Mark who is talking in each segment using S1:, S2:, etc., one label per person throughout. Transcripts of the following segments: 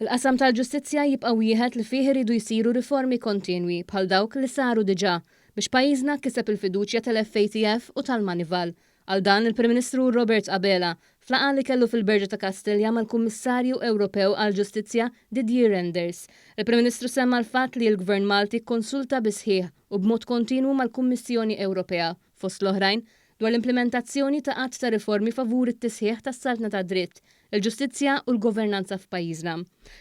S1: Il-qasam tal-ġustizzja jibqa' wieħed li fih iridu jsiru riformi kontinwi bħal dawk li saru diġà biex pajjiżna kiseb il-fiduċja tal-FATF u tal-Moneyval. Qal dan il-Prim Ministru Robert Abela f'laqgħa li kellu fil-Berġa ta' Kastilja mal-Kummissarju Ewropew għall-Ġustizzja Didier Reynders. Il-Prim Ministru semma l-fatt li l-Gvern Malti kkonsulta bis-sħiħ u b'mod kontinwu mal-Kummissjoni Ewropea, fost l-oħrajn, dwar l-implimentazzjoni ta' għadd ta' riformi favur it-tisħiħ tas-saltna tad-dritt, il-ġustizzja u l-governanza f'pajjiżna.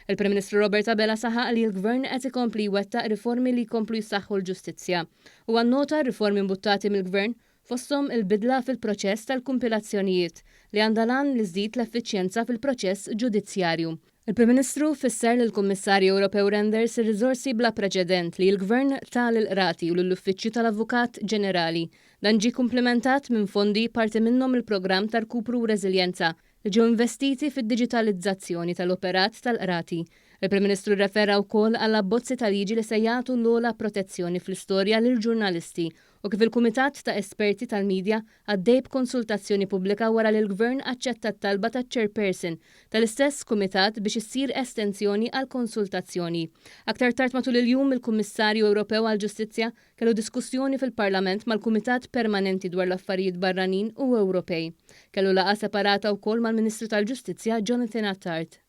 S1: Il-Prim Ministru Robert Abela saħaq li l-Gvern qed ikompli jwettaq riformi li jkomplu jsaħħu l-ġustizzja. Huwa nnota r-riformi mbuttati mill-Gvern, fosthom il-bidla fil-proċess tal-kumpilazzjonijiet, li għandha l-għan li żżid l-effiċjenza fil-proċess ġudizzjarju. Il-Prim Ministru fisser lill-Kummissarju Ewropew Reynders ir-riżorsi bla preċedent li l-Gvern ta lill-Qrati u lill-Uffiċċju tal-Avukat Ġenerali. Dan ġie kumplimentat minn fondi, parti minnhom mill-Programm ta' Rkupru u Reżiljenza, li ġew investiti fid-diġitalizzazzjoni tal-operat tal-qrati. Il-Prim Ministru rrefera wkoll għall-abbozzi ta' liġi li se jagħtu l-ogħla protezzjoni fl-istorja lill-ġurnalisti u kif il-Kumitat ta' Esperti tal-Media għaddej b'konsultazzjoni pubblika wara li l-Gvern aċċetta t-talba taċ-Chairperson tal-istess Kumitat biex issir estensjoni għall-konsultazzjoni. Aktar tard matul il-jum, il-Kummissarju Ewropew għall-Ġustizzja kellu diskussjoni fil-Parlament mal-Kumitat Permanenti dwar l-Affarijiet Barranin u Ewropej. Kellu laqgħa separata wkoll mal-Ministru tal-Ġustizzja Jonathan Attard.